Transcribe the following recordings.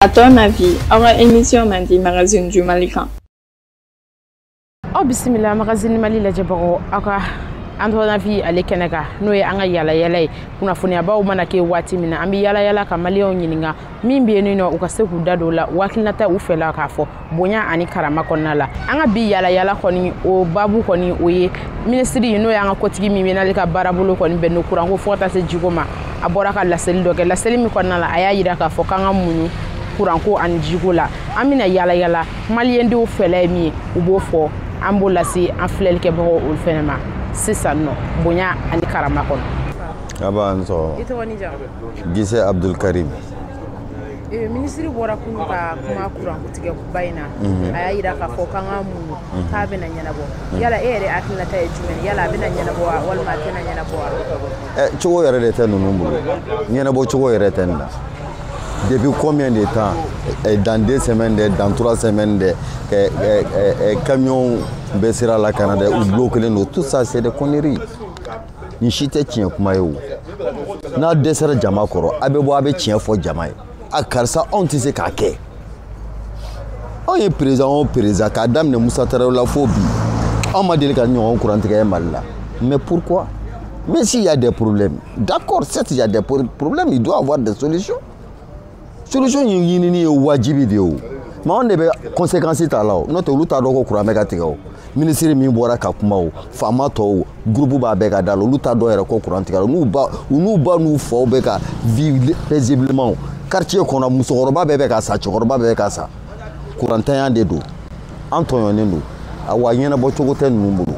À ton avis, aw ka émission mandi Magazine du Mali kan. Aw bisimila Magazine Mali lajɛbagaw, aw ka À ton avis ale kɛnɛ kan, n'o ye an ka yala yala ye. Kunnafoniyabaw mana kɛ waati min na, an bɛ yala yala ka maliyɛnw ɲininka min bɛ yen nɔ, u ka se k'u da don o la, u hakilinata u fɛla k'a fɔ bonya ani karama kɔnɔna la. An ka bi yala yala kɔni, o baabu kɔni, o ye minisiri, n'o y'an ka kotigi min bɛ n'ale ka baarabolo kɔni bɛn n'o kuranko fo ka taa se jiko ma. A bɔra ka laseli dɔ kɛ, laseli min kɔnɔna la, a y'a yira k'a fɔ k'an ka muɲu kuranko ani jiko la. An bɛna yala yala, maliyɛndenw fɛla ye min ye, u b'o fɔ, an b'o lase an filɛlikɛbagaw olu fɛnɛ ma sisan nɔ, bonya ani karama kɔnɔ. Aba n sɔgɔma. I tɔgɔ ni jamu? Gise Abdul Karim. Minisiri bɔra kunu ka kuma kurankotigɛba in na. A y'a yira k'a fɔ k'an ka muɲu, k'a bɛna ɲɛnabɔ. Yala e yɛrɛ hakilinata ye jumɛn ye? Yala a bɛna ɲɛnabɔ wa, walima a tɛna ɲɛnabɔ wa? Ɛ, cogo yɛrɛ de tɛ ninnu bolo, ɲɛnabɔ cogo yɛrɛ tɛ nin na. Depuis combien de temps? Dans 2 semaines dɛ, dans 3 semaines dɛ, camion bɛ sira la ka na dɛ, u bloqué don. Tout ça, c'est des conneries. Nin si tɛ tiɲɛ kuma ye. O n'a dɛsɛra jama kɔrɔ, a bɛ bɔ, a bɛ tiɲɛ fɔ jama ye: a karisa, anw tɛ se k'a kɛ. Anw ye président o président, k'a daminɛ Musa Tarawele la fo bi, anw ma deli ka ɲɔgɔn kuran tigɛ Mali la. Mais pourquoi? Mais s'il y a des problèmes, d'accord, certes, il y a des problèmes, il doit y avoir des solutions. Solution ɲinini ye wajibi de ye. O mais anw de bɛ conséquence t'a la. O n'o tɛ, olu t'a dɔn ko kuran bɛ ka tigɛ. O minisiri min bɔra ka kuma, o faama tɔw groupe b'a bɛɛ ka da la, olu t'a dɔn yɛrɛ ko kuran tigɛra. N'u ba, u n'u ba n'u faw bɛ ka vivre paisiblement quartier kɔnɔ, musokɔrɔba bɛɛ bɛ ka sa, cɛkɔrɔba bɛɛ bɛ ka sa, kurantanya de don. An tɔɲɔnen don. Awa, ɲɛnabɔ cogo tɛ ninnu bolo.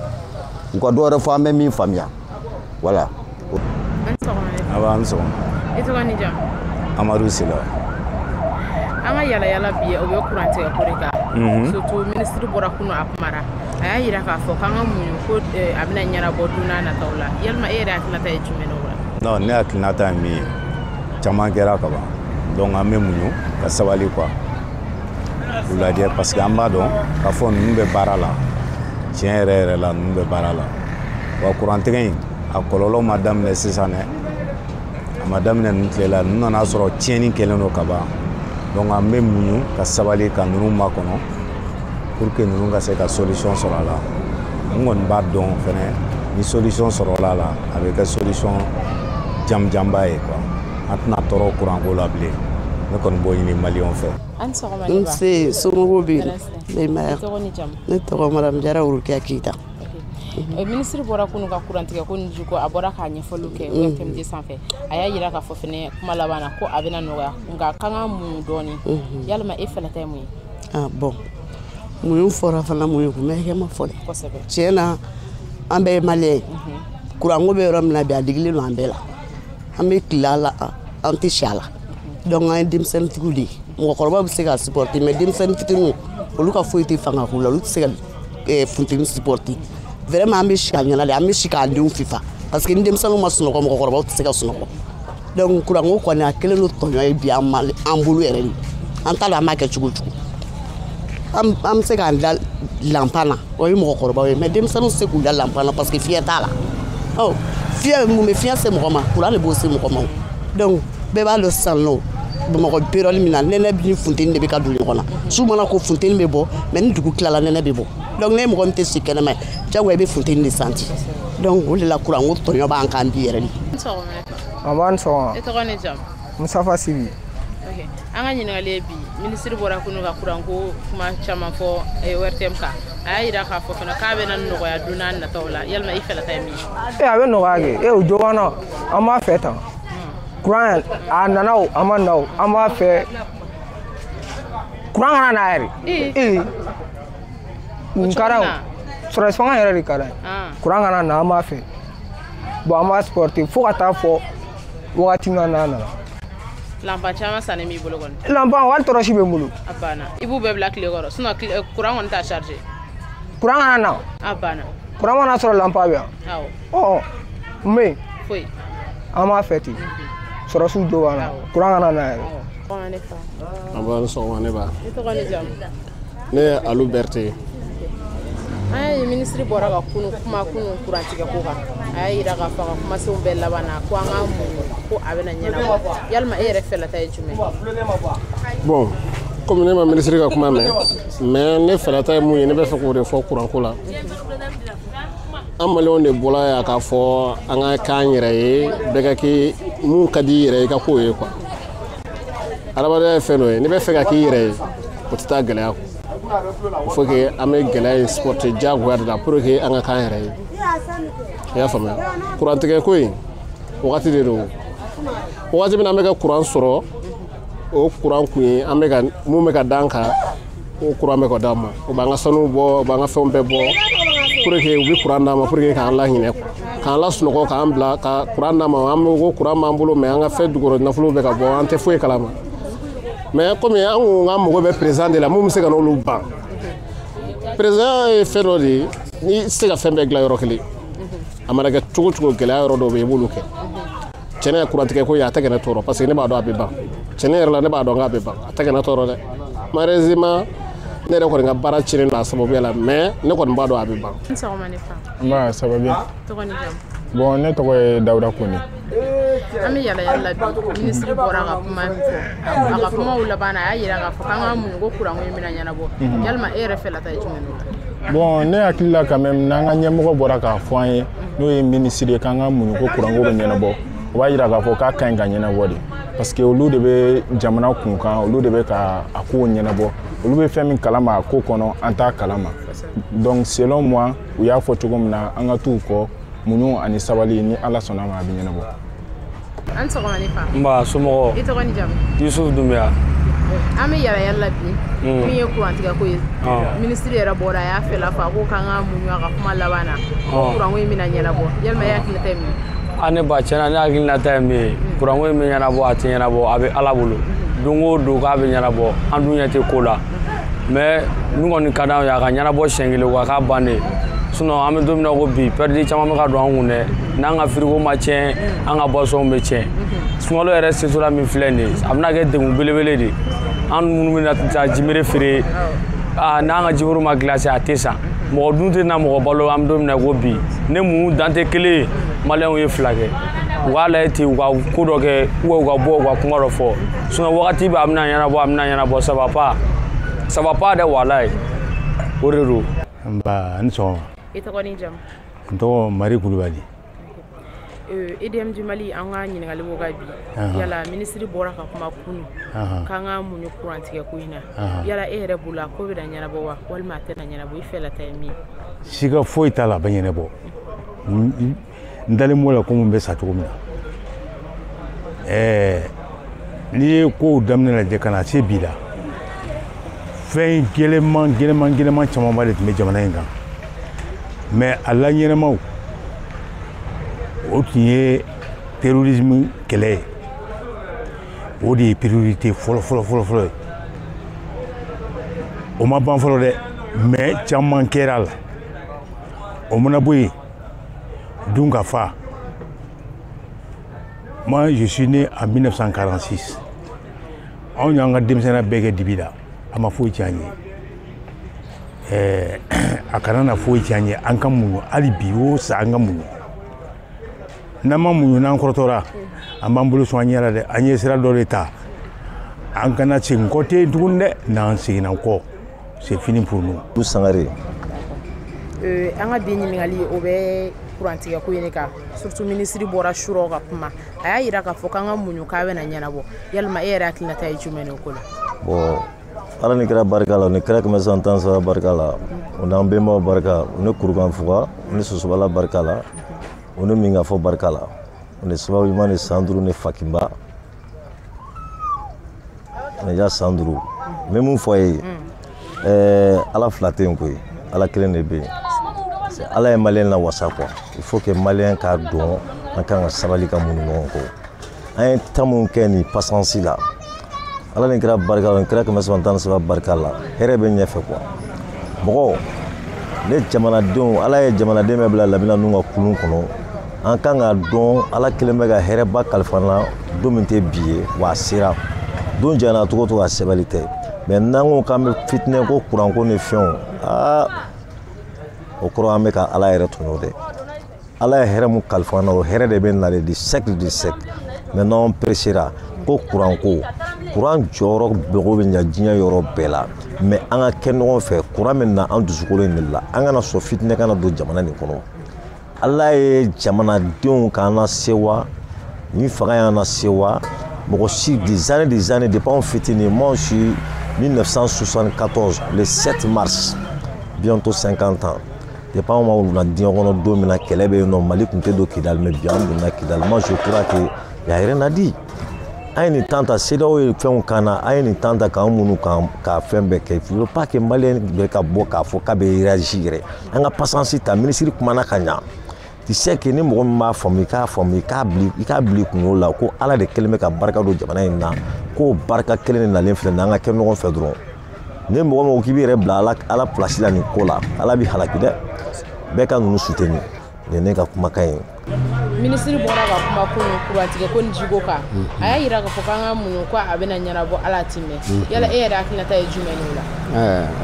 U ka dɔ wɛrɛ fɔ an bɛ min faamuya, voilà. An sɔgɔma ne. A b'an sɔgɔma. I tɔgɔ ni jamu? Amadu Sila. An ka yala yala bi, o bɛ kurantigɛ ko de kan. Surtout minisiri bɔra kunu, a kumara, a y'a yira k'a fɔ k'an ka muɲu, ko a bɛna ɲɛnabɔ don n'a nataw la. Yalima e yɛrɛ hakilinata ye jumɛn ye o la? Non, ne hakilinata ye min ye, caman kɛra ka ban, donc an bɛ muɲu ka sabali quoi, k'u lajɛ, parce que an b'a dɔn k'a fɔ ninnu bɛ baara la, tiɲɛ yɛrɛ yɛrɛ la, ninnu bɛ baara la wa. Kurantigɛ in, a kɔlɔlɔ ma daminɛ sisan dɛ, a ma daminɛ ninnu tile la. Ninnu nana sɔrɔ tiɲɛni kɛlen don ka ban. Donc an bɛ muɲu ka sabali ka ninnu makɔnɔ pour que ninnu ka se ka solution sɔrɔ a la. N kɔni b'a dɔn fɛnɛ, ni solution sɔrɔla a la, a bɛ kɛ solution jamujanba ye quoi. An tɛna tɔɔrɔ kuranko la bilen. Ne kɔni b'o ɲini maliyɛnw fɛ. An sɔgɔma ne ba. Nse, somɔgɔw bɛ yen? Tɔɔrɔ si tɛ. Denbaya? I tɔgɔ ni jamu? Ne tɔgɔ Madame Jara Worokiya Keyita. Minisiri bɔra kunu ka kurantigɛ ko ni jiko, a bɔra k'a ɲɛfɔliw kɛ ORTMD sanfɛ. A y'a yira k'a fɔ fɛnɛ kuma laban na ko a bɛna nɔgɔya, nka k'an ka muɲu dɔɔni. Yalima e fɛlata ye mun ye? Ah bon, muɲu fɔra fana, muɲu kun bɛ kɛ ma fɔ dɛ. Tiɲɛ na, an bɛɛ ye maliyɛn ye. Kuranko bɛ yɔrɔ min na bi, a digilen don an bɛɛ la. An bɛ tile a la, an tɛ si a la. Donc an ye denmisɛnnintigiw de ye. Mɔgɔkɔrɔbaw bɛ se k'a supporter, mais denmisɛnnin fitininw, olu ka foyi tɛ fanga k'u la, olu tɛ se ka funteni supporter. Vraiment, an bɛ si a ɲɛna de, an bɛ si k'an denw fifa, parce que ni denmisɛnninw ma sunɔgɔ, mɔgɔkɔrɔbaw tɛ se ka sunɔgɔ. Donc kuranko kɔni, a kɛlen don tɔɲɔ ye bi an ma, an bolo yɛrɛ de. An t'a dɔn an b'a kɛ cogo o cogo. An bɛ se k'an da lanpan na, o ye mɔgɔkɔrɔbaw ye, mais denmisɛnninw tɛ se k'u da lanpan na, parce que fiɲɛ t'a la. Ɔ fiɲɛ, mun bɛ fiɲɛ se mɔgɔ ma? Kuran de b'o se mɔgɔ ma o. Donc bɛɛ b'a dɔn sisan nɔ, Bamakɔ période min na, nɛnɛ ni funteni de bɛ ka don ɲɔgɔn na. Su mana ko, funteni bɛ bɔ, mais ni dugu tilala, nɛnɛ bɛ bɔ. Donc ne mɔgɔ min tɛ si kɛnɛma ye, diyagoya i bɛ funteni de santi. Donc o de la, kuranko tɔɲɔ b'an kan bi yɛrɛ de. An sɔgɔma ne fa. An b'an sɔgɔma. I tɔgɔ ni jamu? Musafa Sibi. Ok, an ka ɲininkali ye bi, minisiri bɔra kunu ka kuranko kuma caman fɔ ORTM kan. A y'a yira k'a fɔ fana k'a bɛna nɔgɔya don n'a nataw la. Yalima i fɛlata ye min ye? E, a bɛ nɔgɔya kɛ. E, o jo b'an na, an b'a fɛ tan. Kuran a nana o, a ma na o, an b'a fɛ. Kuran kana na yɛrɛ. Ee, nin ka d'an ye o. Sɔrɔsi fanga yɛrɛ de ka d'an ye. Kuran kana na, an b'a fɛ. Bon, an b'a supporter fo ka taa fɔ wagati min na n'a nana. Lanpan caman sannen b'i bolo kɔni? Lanpan, hali tɔrɔsi bɛ n bolo. A banna, i b'u bɛɛ bila tile kɔrɔ, sinon kuran kɔni t'a chargé. Kuran kana na. A banna. Kuran mana sɔrɔ, lanpan bɛ yan. Awɔ. Ɔ, n bɛ yen. Foyi. An b'a fɛ ten. Sɔrɔsiw jo b'an na. Kuran kana na yɛrɛ. Sɔgɔma ne fa. A b'a sɔgɔma ne ba. I tɔgɔ ni jamu? Ne ye Alu Berete. An y'a ye minisiri bɔra ka kunu kuma kunu kurantigɛ ko kan, a y'a yira k'a fɔ a ka kumasenw bɛɛ laban na ko an k'an muɲu ko a bɛna ɲɛnabɔ. Yalima e yɛrɛ fɛlata ye jumɛn? Bon, komi ne ma minisiri ka kuma mɛn, mais ne fɛlata ye mun ye, ne bɛ fɛ k'o de fɔ kuranko la. An maliyɛnw de bɔra yan k'a fɔ an ka k'an yɛrɛ ye, bɛɛ ka kɛ mun ka di i yɛrɛ ye i ka k'o ye quoi. Adamadenya ye fɛn dɔ ye, n'i bɛ fɛ ka k'i yɛrɛ ye, o tɛ taa gɛlɛya kɔ. Il faut que an bɛ gɛlɛya in supporter diyagoya de la pour que an ka k'an yɛrɛ ye. I y'a faamuya? Kurantigɛ ko in wagati de don. Wagati min na an bɛ ka kuran sɔrɔ, o kuran kun ye an bɛ ka mun bɛ ka d'an kan, o kuran bɛ ka d'an ma. U b'an ka sanu bɔ, u b'an ka fɛnw bɛɛ bɔ pour que u bɛ kuran d'an ma pour que k'an lahinɛ, k'an lasunɔgɔ, k'an bila ka kuran d'an ma. An bɛ ko kuran b'an bolo, mais an ka fɛn jukɔrɔ nafolo bɛ ka bɔ, an tɛ foyi kalama. Mais komi an ko k'an mago bɛ président de la mun bɛ se ka n'olu ban. Président ye fɛn dɔ de ye, n'i tɛ se ka fɛn bɛɛ dilan yɔrɔ kelen, a mana kɛ cogo cogo, gɛlɛya yɔrɔ dɔw bɛ yen, i b'olu kɛ. Tiɲɛ ye kurantigɛ ko ye, a tɛ ka ne tɔɔrɔ parce que ne b'a dɔn a bɛ ban. Tiɲɛ yɛrɛ la, ne b'a dɔn k'a bɛ ban, a tɛ ka ne tɔɔrɔ dɛ. Malheureusement, ne yɛrɛ kɔni ka baara tiɲɛnen don a sababuya la, mais ne kɔni b'a dɔn a bɛ ban. Ni sɔgɔma ne fa. Nba, ça va bien. Tɔgɔ ni jamu? Bon, ne tɔgɔ ye Dawuda Kone. An bɛ yala yala la bi, minisiri bɔra ka kuma min fɔ a ka kumaw laban na, a y'a yira k'a fɔ k'an ka muɲu ko kuranko in bɛna ɲɛnabɔ. Yalima e yɛrɛ fɛlata ye jumɛn ye o la? Bon, ne hakili la quand même, n'an ka ɲɛmɔgɔ bɔra k'a fɔ an ye, n'o ye minisiri ye, k'an ka muɲu ko kuranko bɛ ɲɛnabɔ, o b'a yira k'a fɔ k'a ka ɲi ka ɲɛnabɔ de, parce que olu de bɛ jamana kun kan, olu de bɛ ka a kow ɲɛnabɔ, olu bɛ fɛn min kalama a ko kɔnɔ, an t'a kalama. Donc selon moi, u y'a fɔ cogo min na, an ka t'u kɔ, muɲu ani sabali, ni Ala sɔnna ma, a bɛ ɲɛnabɔ. An sɔgɔma ne fa. Nba, somɔgɔw? I tɔgɔ ni jamu? Yusuf Dunbiya. An bɛ yala yala la bi, min ye kurantigɛ ko ye, minisiri yɛrɛ bɔra a y'a fɛla fɔ, a ko k'an ka muɲu a ka kuma laban na ko kuranko in bɛna ɲɛnabɔ. Yalima e hakilinata ye mun ye? A ne ba, tiɲɛna ne hakilinata ye min ye, kuranko in bɛ ɲɛnabɔ, a tɛ ɲɛnabɔ, a bɛ Ala bolo. Don o don k'a bɛ ɲɛnabɔ, an dun ɲɛ tɛ ko la, mais min kɔni ka d'anw ye, a ka ɲɛnabɔ siɲɛ kelen wa k'a ban de. Sinon an bɛ don min na ko bi, pɛridi caman bɛ ka don an kun dɛ. N'an ka frigo ma tiɲɛ, an ka boisson bɛ tiɲɛ. Sunkalo yɛrɛ setola min filɛ nin ye, a bɛna kɛ degun belebele de. An minnu bɛna taa jimere feere, n'an ka jiburu ma glacé, a tɛ san. Mɔgɔ dun tɛ na mɔgɔ balo. An bɛ don min na ko bi, ne mun dan tɛ kelen ye, maliyɛnw ye fila kɛ. U k'a lajɛ ten, u ka ko dɔ kɛ ou u ka bɔ u ka kuma dɔ fɔ. Sinon wagati bɛɛ a bɛna ɲɛnabɔ, a bɛna ɲɛnabɔ, ça va pas, ça va pas dɛ, walayi, o de don. Nba, a ni sɔgɔma. I tɔgɔ ni jamu? N tɔgɔ Mari Kulubali. EDM du Mali, an ka ɲininkali b'o kan bi. Yala minisiri bɔra ka kuma kunu k'an ka muɲu kurantigɛ ko in na, yala e yɛrɛ bolo a ko bɛna ɲɛnabɔ wa, walima a tɛna ɲɛnabɔ? I fɛlata ye min ye? Siga foyi t'a la, a bɛ ɲɛnabɔ. N dalen b'o la komi n bɛ sa cogo min na. N'i ye kow daminɛ lajɛ ka na se bi la, fɛn gɛlɛman gɛlɛman gɛlɛman camanba de tun bɛ jamana in kan, mais a la ɲɛnamaw, o tun ye terrorisme kɛlɛ ye. O de ye priorité fɔlɔ fɔlɔ fɔlɔ fɔlɔ ye. O ma ban fɔlɔ dɛ, mais caman kɛra a la. O mana bɔ yen, dun ka fa. Moi, je suis né en 1946. Anw y'an ka denmisɛnninya bɛɛ kɛ dibi la, a ma foyi tiɲɛ an ye. A kana na foyi tiɲɛ an ye. An ka muɲu hali bi, o sa, an ka muɲu. N'an ma muɲu, n'an kɔrɔtɔra, an b'an bolo sɔn an ɲɛ la dɛ. An ye sira dɔ de ta, an kana segin kɔ ten tuguni dɛ. N'an seginna kɔ, c'est fini pour nous. Sangare. An ka bi ɲininkali, o bɛ kurantigɛ ko in de kan. Surtout minisiri bɔra surɔ ka kuma, a y'a yira k'a fɔ k'an ka muɲu k'a bɛna ɲɛnabɔ. Yalima e yɛrɛ hakilinata ye jumɛn ye o ko la? Bon, Ala ni kira barika la, o ni kira 113 barika la, o n'an bɛnbaw barika, o ni kurukanfuga, o ni sosobala barika la, o ni minkafɔ barika la, o ni sababu ɲuman ni san 5 ni fakinba o ni ja san 5. N bɛ mun fɔ a ye? Ala fila tɛ yen koyi, Ala kelen de bɛ yen. Ala ye maliyɛn la wasa quoi. Il faut que maliyɛn k'a dɔn an kan ka sabali, ka muɲu ɲɔgɔn kɔ. An ye temps mun kɛ nin patience la, Ala ni kira barika la, ni kira 313 barika la, hɛrɛ bɛ ɲɛfɛ quoi. Mɔgɔ ne jamanadenw, Ala ye jamanaden bɛɛ bila lamina ninnu ka kulun kɔnɔ. An kan ka dɔn Ala kelen bɛ ka hɛrɛba kalifa an na. Don min tɛ bi ye wa, a sera don janyana cogo o cogo, a sɛbɛnli tɛ. Mais n'an ko k'an bɛ fitinɛ ko kuranko ni fɛnw, aa. O kɔrɔ an bɛ ka Ala yɛrɛ tɔɲɔ dɛ. Ala ye hɛrɛ mun kalifa an na, o hɛrɛ de bɛ nalen du siècle du siècle. Maintenant on pressera ko courant ko courant jɔyɔrɔ mago bɛ ɲa diɲɛ yɔrɔ bɛɛ la, mais an ka kɛ ɲɔgɔn fɛ. Courant bɛ na an dusukolo in de la, an kana sɔn fitinɛ kana don jamana nin kɔnɔ. Ala ye jamanadenw k'an lasewa, ni fanga y'an lasewa, mɔgɔ si des années des années depuis anw fitinin. Moi je suis 1974 le 7 mars, bientôt 50 ans. Depuis anw ma na diɲɛ kɔnɔ don min na kɛlɛ bɛ yen nɔ, Mali tun tɛ don Kidali, mais bi an donna Kidali. Moi je crois que y a rien à dire. An ye nin temps ta, CEDEAO ye fɛnw k'an na, an ye nin temps ta k'an munu ka fɛn bɛɛ kɛ. Il faut pas que Malien bɛ ka bɔ k'a fɔ k'a bɛ réagir yɛrɛ. An ka patience ta, ministre kumana ka ɲa. Tu sais que ni mɔgɔ min b'a faamu, i k'a faamu, i k'a bila i kunkolo la ko Ala de kɛlen bɛ ka barika don jamana in na, k'o barika kelen de nalen filɛ nin ye, an ka kɛ ɲɔgɔn fɛ dɔrɔn. Ni mɔgɔ min ko k'i b'i yɛrɛ bila Ala place la nin ko la, Ala b'i halaki dɛ. Bɛɛ ka ninnu soutenir, nin ye ne ka kumakan ye. Minisiri bɔra ka kuma kunun kurantigɛ ko ni jiko kan, a y'a yira k'a fɔ k'an ka muɲu ko a bɛna ɲɛnabɔ, Ala ti mɛn. Yala e yɛrɛ hakilinata ye jumɛn ye o la?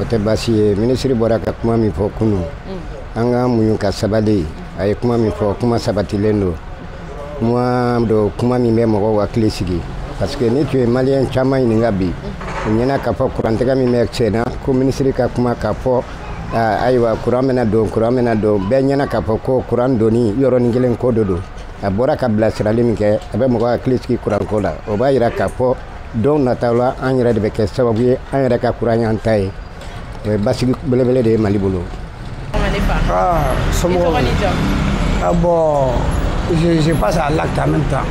O tɛ baasi ye. Minisiri bɔra ka kuma min fɔ kunun, an ka muɲu ka sabali. A ye kuma min fɔ, kuma sabatilen don, kuma don, kuma min bɛ mɔgɔw hakili sigi. Parce que ni tun ye Malien caman ɲininka bi, u ɲɛna k'a fɔ kurantigɛ min bɛ sen na, ko minisiri ka kuma k'a fɔ ayiwa kuran bɛna don, kuran bɛna don, bɛɛ ɲɛna k'a fɔ ko kuran donni yɔrɔnin kelen ko de don. A bɔra ka bilasirali min kɛ, a bɛ mɔgɔ hakili sigi kuranko la. O b'a yira k'a fɔ don nataw la, an yɛrɛ de bɛ kɛ sababu ye an yɛrɛ ka kuran y'an ta ye. O ye basigi belebele de ye Mali bolo. Ah bon, je passe à l'acte en même temps.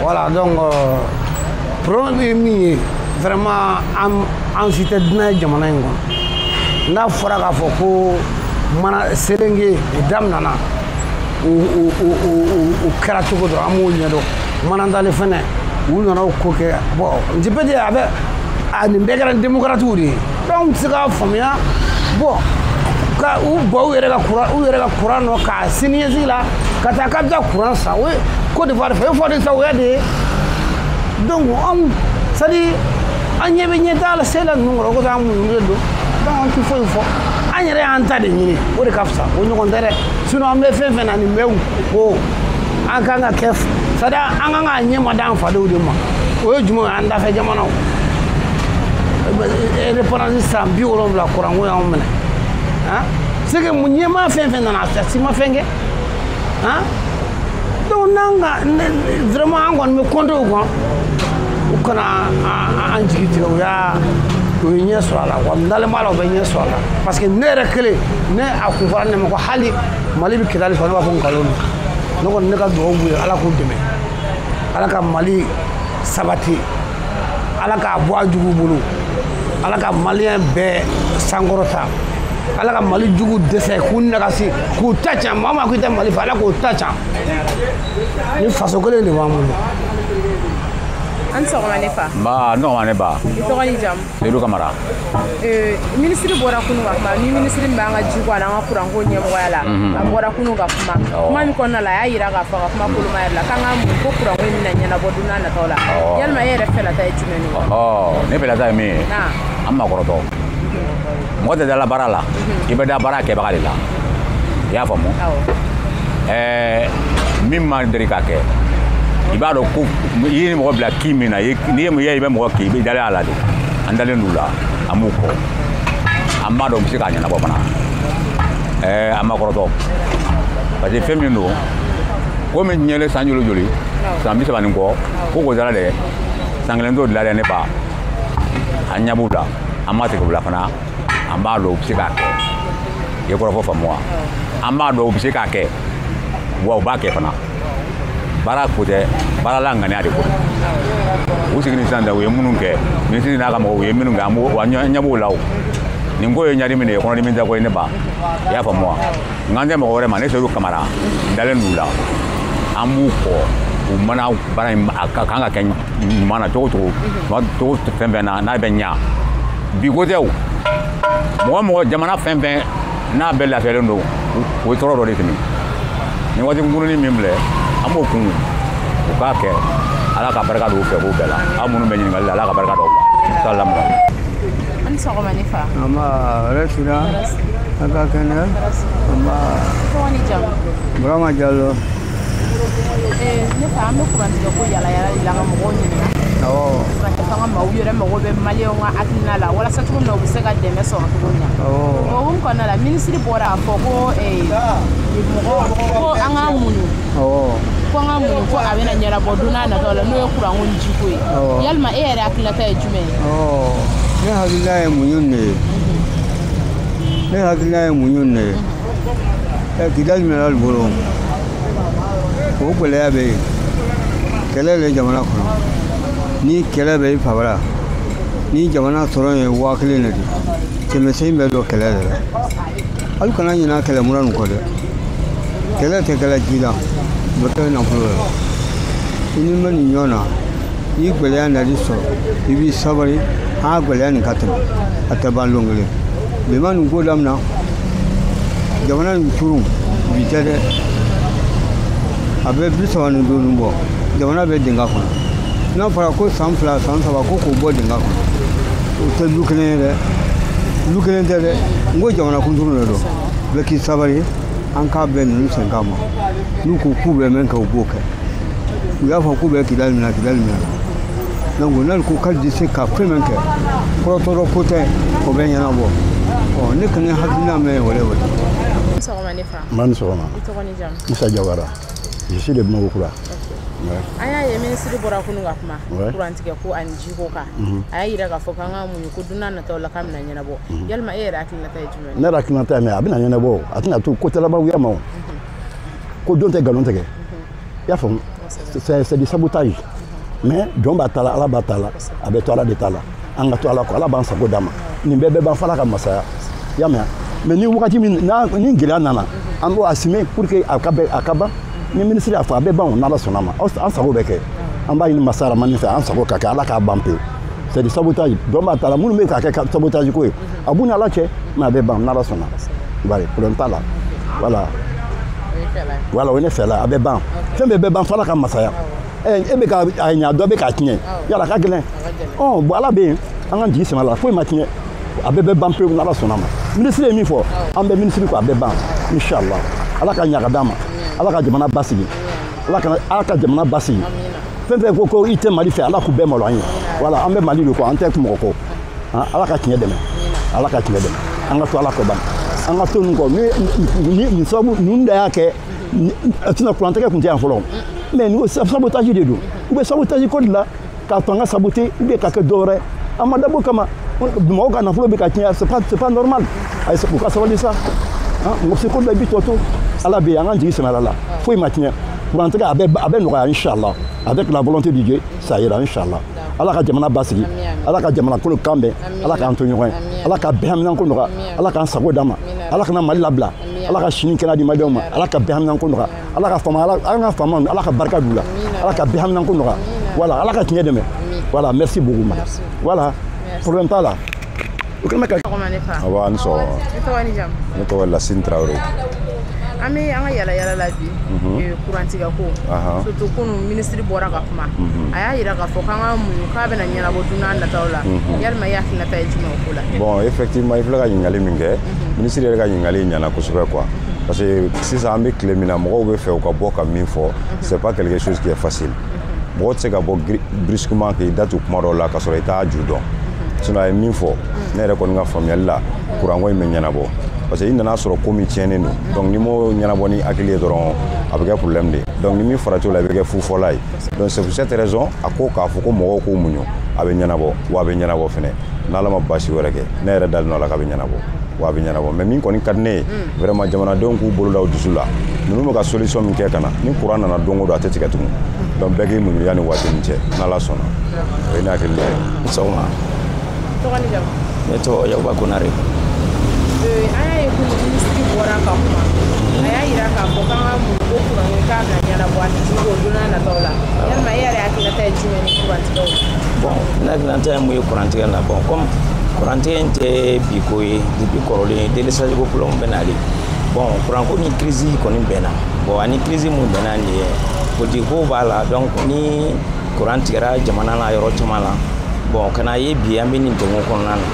Voilà, donc problème ye min ye, vraiment an si tɛ dunan ye jamana in kɔnɔ. N'a fɔra k'a fɔ ko mana selenge o daminɛna, o kɛra cogo dɔ, an m'o ɲɛdɔn. Manantali fɛnɛ u nana o ko kɛ. Bon, je peux dire a bɛ a nin bɛɛ kɛra démocrates de ye, donc n tɛ se k'a faamuya. Bon, ka u bɔ u yɛrɛ ka courant, u yɛrɛ ka courant nɔ k'a siniɲɛsigi la ka taa k'a bɛ taa courant san, o ye Côte d'Ivoire fɛ, o fɔ de sa o y'a de ye. Donc anw, c'est à dire an ɲɛ bɛ ɲɛtaa la se la ninnu kɔrɔ, o kosɔn an muɲunen don. Donc an tɛ foyi fɔ, an yɛrɛ y'an ta de ɲini, o de ka fisa, o ɲɔgɔn tɛ dɛ. Sinon an bɛ fɛn fɛn na nin bɛɛ ko an kan ka kɛ, c'est à dire an kan k'a ɲɛ ma d'an fadenw de ma. O ye jumɛn ye? An dafɛ jamanaw indépendance san 70 kuranko y'anw minɛ. Hein? C'est que mun ɲɛmaa fɛn fɛn nana, a si ma fɛn kɛ. Hein? Donc n'an ka vraiment an kɔni bɛ compter u kan, u kana an jigi tigɛ. U ye ɲɛ sɔrɔ a la wa, n dalen b'a la u bɛ ɲɛ sɔrɔ a la. Parce que ne yɛrɛ kelen, ne a kun fɔra ne ma ko hali Mali bɛ Kidali sɔrɔ, ne b'a fɔ nkalon don. Ne kɔni ne ka dugawu b'u ye, Ala k'u dɛmɛ, Ala ka Mali sabati, Ala k'a bɔ a jugu bolo, Ala ka Malien bɛɛ sankɔrɔta, Ala ka Mali jugu dɛsɛ k'u nagasi k'u ta can. Maa maa k'i tɛ Mali fɛ, Ala k'o ta can. Ni faso kelen de b'an bolo. An sɔgɔma ne fa. Nba, n sɔgɔma ne ba. I tɔgɔ ni jamu? Seydou Kamara. Minisiri bɔra kunun ka kuma, ni minisiri min b'an ka jiko ani an ka kuranko ɲɛmɔgɔya la, a bɔra kunun ka kuma. Kuma min kɔnɔna la, a y'a yira k'a fɔ a ka kuma koloma yɛrɛ la k'an ka mun ko kuranko in bɛna ɲɛnabɔ don n'a nataw la. Yalima e yɛrɛ fɛlata ye jumɛn ye? Ne fɛlata ye min ye, an makɔrɔtɔ. Mɔgɔ tɛ da la baara la, i bɛ da baara kɛbaga de la. I y'a faamu? Min ma deli ka kɛ, i b'a dɔn ko i ye mɔgɔ bila ki min na, n'i ye i bɛ mɔgɔ ki, i bɛ dalen a la de. An dalen d'u la, an b'u kɔ, an b'a dɔn u bɛ se k'a ɲɛnabɔ fana. An ma kɔrɔtɔ, parce que fɛn min don, ko min tiɲɛlen san joli joli, san 30 ni kɔ, ko k'o dala dɛ, san kelen t'o dilan dɛ ne ba. An ɲɛ b'u la, an ma tigɛ u la fana, an b'a dɔn u bɛ se k'a kɛ. I ye kɔrɔfɔ faamu wa? An b'a dɔn u bɛ se k'a kɛ, wa u b'a kɛ fana. Baara ko tɛ, baara la ŋaniya de ko. U sigi ni sisan tɛ, u ye minnu kɛ, minisiri n'a ka mɔgɔw u ye minnu kɛ, an b'o an ɲɛ b'o la o. Nin ko ye ɲadi min de ye, kɔnɔdimi tɛ ko ye ne ba. I y'a faamu wa? Nka n tɛ mɔgɔ wɛrɛ ma, ne Seydou Kamara, n dalen d'u la. An b'u kɔ, u mana baara in a ka kan ka kɛ ɲuman na cogo cogo, cogo fɛn fɛn na n'a bɛ ɲa. Bi ko tɛ o. Mɔgɔ mɔgɔ jamana fɛn fɛn n'a bɛɛ lafiyalen don, o ye tɔɔrɔ dɔ de tɛmɛ. Nin waati kunkurunin min filɛ, an b'o kun, u k'a kɛ. Ala ka barika don u fɛ k'o bɛɛ la. Aw minnu bɛ ɲininkali la, Ala ka barika don aw la. Salamu. An Sɔgɔma ne fa. Nba, hɛrɛ sira. A ka kɛnɛ. Nba. Tɔgɔ ni jamu? Burama Jalo. Ne fa, an bɛ kurantigɛ ko yala yala de la ka mɔgɔw ɲininka. Awɔ. Kurantigɛ fanga maaw yɛrɛ mago bɛ maliyɛnw ka hakilina la walasa cogo min na u bɛ se ka dɛmɛ sɔrɔ cogo min na. Awɔ. O hukumu kɔnɔna la, minisiri bɔra a fɔ ko mɔgɔ ko an k'an muɲu. Awɔ. Ko an ka muɲu ko a bɛna ɲɛnabɔ don n'a nataw la, n'o ye kuranko ni jiko ye. Awɔ. Yalima e yɛrɛ hakilinata ye jumɛn ye? Awɔ. Ne hakilina ye muɲu de ye. Ne hakilina ye muɲu de ye. Kidali minɛ olu bolo. O gɛlɛya bɛ yen. Kɛlɛ de jamana kɔnɔ. Ni kɛlɛ bɛ i fabara, ni jamana sɔrɔ ye 1000 de di, 800 bɛ don kɛlɛ de la. Hali kana ɲinɛ kɛlɛ mura nin kɔ dɛ. Kɛlɛ tɛ kɛlɛ ji la, o bɛ kɛ nafolo la. I ni bɛ nin ɲɔgɔn na, ni gɛlɛya nali sɔrɔ, i b'i sabali, an ka gɛlɛya nin ka tɛmɛ, a tɛ ban don kelen. Bi ma nin ko daminɛ, jamana nin turun bi tɛ dɛ. A bɛ 35 bɔ, jamana bɛ dingɛ kɔnɔ. N'a fɔra ko san 2 san 3 ko k'o bɔ dingɛ kɔnɔ, o tɛ lu kelen ye dɛ, lu kelen tɛ dɛ. N ko jamana kunturu de don. Bɛɛ k'i sabali, an k'a bɛn ninnu sen kan ma. N'u ko k'u bɛ min kɛ, u b'o kɛ. U y'a fɔ k'u bɛ Kidali minɛ, Kidali minɛ. Donc n'olu ko k'ale tɛ se ka fɛn min kɛ, kɔrɔtɔrɔ ko tɛ, o bɛ ɲɛnabɔ. Ɔ ne kɔni hakilina min ye o de ye. Sɔgɔma ne fa. N ba ni sɔgɔma. I tɔgɔ ni jamu? Musa Jawara. Je suis de Bamakɔ. An y'a ye minisiri bɔra kunun ka kuma kurantigɛ ko ani jiko kan. A y'a yira k'a fɔ k'an ka muɲu ko don n'a nataw la k'a bɛna ɲɛnabɔ. Yalima e yɛrɛ hakilinata ye jumɛn ye? Ne yɛrɛ hakilinata ye min ye, a bɛna ɲɛnabɔ, a tɛna to ko tɛlabaguya ma o. Ko don tɛ nkalon tigɛ. I y'a faamu? C'est du sabotage. Mais jɔn b'a ta la, Ala b'a ta la, a bɛ to Ala de ta la. An ka to Ala kɔ, Ala b'an sago d'a ma. Nin bɛɛ bɛ ban f'Ala ka masaya. I y'a mɛn? Mais ni wagati min n'a ni gɛlɛya nana, an b'o assumer pour que a ka bɛn, a ka ban. Ni minisiri y'a fɔ a bɛ ban o, n'Ala sɔnna ma. An sago bɛ kɛ. An b'a ɲini masa Ramani fɛ, an sago ka kɛ, Ala k'a ban pewu. C'est du sabotage. Jɔn b'a ta la, minnu bɛ k'a kɛ sabotage ko ye, a b'u ni Ala cɛ, mais a bɛ ban n'Ala sɔnna. Bari problème t'a la. Voilà. Voilà, o ye ne fɛla, a bɛ ban. Fɛn bɛɛ bɛ ban f'Ala ka masaya. E bɛ ka a ɲa, dɔ bɛ k'a tiɲɛ. Yala a ka gɛlɛn. Ɔ bon, Ala bɛ yen, an k'an jigi sɛmɛ a la, foyi ma tiɲɛ. A bɛɛ bɛ ban pewu n'Ala sɔnna ma. Minisiri ye min fɔ, an bɛ minisiri kɔ, a bɛ ban. Inchallah. Ala ka ɲa ka d'an ma. Ala ka jamana basigi. Ala ka jamana basigi. Fɛn fɛn ko i tɛ Mali fɛ, Ala k'u bɛɛ malo an ye. Voilà, an bɛ Mali de kɔ, an tɛ mɔgɔ kɔ. Ala ka tiɲɛ dɛmɛ. Ala ka tiɲɛ dɛmɛ. An ka to Ala kɔ ban. An ka to ninnu kɔ. Ni sababu ninnu de y'a kɛ, sinon kurantigɛ tun tɛ yan fɔlɔ. Mais ni sabotage de don. U bɛ sabotage ko de la, k'a to an ka saboter, ou bien k'a kɛ dɔ wɛrɛ. An ma dabɔ o kama. Mɔgɔw ka nafolo bɛ ka tiɲɛ, c'est pas normal. Ayi, u ka sabali sa. Mɔgɔ se ko dɔ la, i b'i tɔ to. Ala bɛ yen, an k'an jigi sɛmɛ Ala la. Foyi ma tiɲɛ. Kurantigɛ a bɛ nɔgɔya inchallah. Avec la volonté de Dieu, ça ira inchallah. Ala ka jamana basigi. Ala ka jamana kolo kan bɛn. Ala k'an to ɲɔgɔn ye. Ala ka bɛɛ haminanko nɔgɔya. Ala k'an sago d'an ma. Ala kana Mali labila. Ala ka sini kɛnɛ di maliyɛnw ma. Ala ka bɛɛ haminanko nɔgɔya. Ala ka faama, an ka faamaw, Ala ka barika d'u la. Ala ka bɛɛ haminanko nɔgɔya. Voilà, Ala ka tiɲɛ dɛmɛ. Voilà, merci beaucoup madame. Voilà, problème t'a la. O kɛlen bɛ ka. Aba, ni sɔgɔma. I tɔgɔ ni jamu? Ne tɔgɔ Lasine Traoré. An bɛ an ka yala yala la bi, kurantigɛ ko. Surtout kunun minisiri bɔra ka kuma. A y'a yira k'a fɔ k'an ka muɲu k'a bɛna ɲɛnabɔ don n'a nataw la. Yalima i hakilinata ye jumɛn o ko la? Bon, effectivement, i filɛ ka ɲininkali min kɛ, minisiri yɛrɛ ka ɲininkali ɲɛna kosɛbɛ quoi. Parce que sisan an bɛ tile min na, mɔgɔw bɛ fɛ u ka bɔ ka min fɔ, c'est pas quelque chose qui est facile. Mɔgɔ tɛ se ka bɔ brusquement k'i da tu kuma dɔw la k'a sɔrɔ i t'a ju dɔn. Sinon a ye min fɔ, ne yɛrɛ kɔni ka faamuyali la, kuranko in bɛ ɲɛnabɔ. Parce que i nana sɔrɔ ko min tiɲɛnen don, donc n'i m'o ɲɛnabɔ ni hakili ye dɔrɔn, a bɛ kɛ problème de ye. Donc ni min farati o la, i bɛ kɛ fufɔla ye. Donc c'est pour cette raison a ko k'a fɔ ko mɔgɔw k'u muɲu, a bɛ ɲɛnabɔ, wa a bɛ ɲɛnabɔ fɛnɛ. N'Ala ma baasi wɛrɛ kɛ, ne yɛrɛ dalen don a la k'a bɛ ɲɛnabɔ, wa a bɛ ɲɛnabɔ. Mais min kɔni ka di ne ye, vraiment jamanadenw k'u bolo da u dusu la. Ninnu bɛ ka solution min kɛ ka na, ni courant nana don o don a tɛ tigɛ tugun. Donc bɛɛ k'i muɲu yanni waati min cɛ, n'Ala sɔnna. O ye ne hakilina ye. Sɔgɔma. Tɔgɔ ni jamu? Ne tɔgɔ Yakuba Konare. An y'a ye kunun minisiri bɔra ka kuma. A y'a yira k'a fɔ k'an ka muɲu ko kuranko k'a bɛna ɲɛnabɔ ani jiko don n'a nataw la. Yalima e yɛrɛ hakilinata ye jumɛn ni kurantigɛw ye? Bon, ne hakilinata ye mun ye kurantigɛ la? Bon, comme kurantigɛ in tɛ bi ko ye, depuis kɔrɔlen délestage ko problème bɛ nalen. Bon, kuranko ni crise kɔni bɛnna. Bon, ani crise mun bɛnna nin ye, politique ko b'a la. Donc ni kuran tigɛra jamana la yɔrɔ caman la, bon, ka na ye bi an bɛ nin degun kɔnɔna na.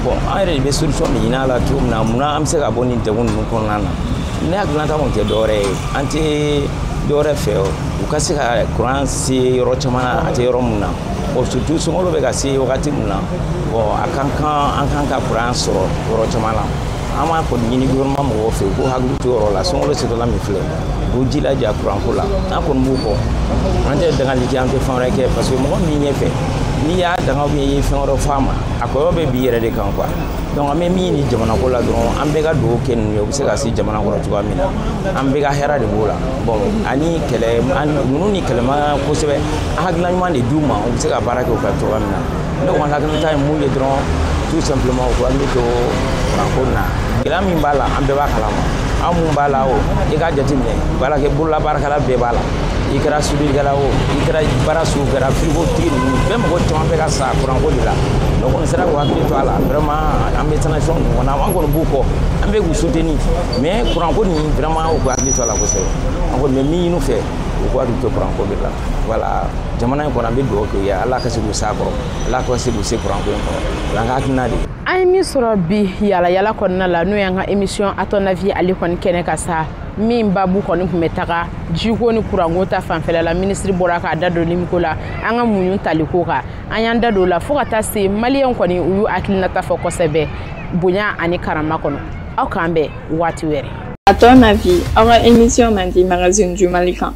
Bon, an yɛrɛ de bɛ solution de ɲini a la cogo min na, munna an bɛ se ka bɔ nin degun ninnu kɔnɔna na. Ne hakilinata kɔni tɛ dɔwɛrɛ ye, an tɛ dɔwɛrɛ fɛ u ka se ka kuran se yɔrɔ caman na, a tɛ yɔrɔ mun na. Bon, surtout sunkalo bɛ ka se wagati mun na, bon, a kan kan an kan ka kuran sɔrɔ yɔrɔ caman na. An b'a kɔni ɲini gouvernement mɔgɔw fɛ u k'u hakili to yɔrɔ la. Sunkalo setɔla min filɛ, u k'u jilaja kuranko la. An kɔni b'u kɔ, an tɛ dangali kɛ, an tɛ fɛn wɛrɛ kɛ, parce que mɔgɔ min ɲɛfɛ n'i y'a danga ou bien i ye fɛn wɛrɛ fɔ a ma, a kɔlɔlɔ bɛ b'i yɛrɛ de kan quoi. Donc an bɛ min ɲini jamana ko la dɔrɔn, an bɛɛ ka dugawu kɛ ninnu ye, u bɛ se ka se jamana kɔrɔ cogoya min na, an bɛɛ ka hɛrɛ de b'o la. Bon, ani kɛlɛ ninnu ni kɛlɛ man kosɛbɛ, an hakilina ɲuman de d'u ma, u bɛ se ka baara kɛ u kan cogoya min na. Ne kɔni hakilinata ye mun ye dɔrɔn, tout simplement u k'u hakili to kuranko na. Gɛlɛya min b'a la, an bɛɛ b'a kalama. An mun b'a la o, i k'a jateminɛ, baarakɛ bololabaarakɛla bɛɛ b'a la. I kɛra soudure-kɛla o, i kɛra baara sugu kɛra, frigotigi ninnu bɛɛ, mɔgɔ caman bɛ ka sa kuranko de la. N'o kɔni sera k'u hakili to a la, vraiment an bɛ transition ninnu kɔnɔ, an kɔni b'u kɔ, an bɛ k'u soutenir, mais kuranko nin vraiment u k'u hakili to a la kosɛbɛ. An kɔni bɛ min ɲini u fɛ, u k'u hakili to kuranko de la. Voilà, jamana in kɔnɔ, an bɛ dugawu kɛ u ye, Ala ka se k'u s'a kɔrɔ, Ala ka se k'u se kuranko in kɔrɔ. O y'an ka hakilina de ye. An ye min sɔrɔ bi yala yala kɔnɔna la, n'o y'an ka émission à ton avis ale kɔni kɛnɛ ka sa, min babu kɔni tun bɛ taga jiko ni kuranko ta fanfɛla la, minisiri bɔra k'a da don limiko la, an ka muɲu taliko kan, an y'an da don o la fo ka taa se maliyɛn kɔni u y'u hakilinata fɔ kosɛbɛ bonya ani karama kɔnɔ. Aw k'an bɛn waati wɛrɛ. À ton avis, aw ka émission mandi magazine du Mali kan.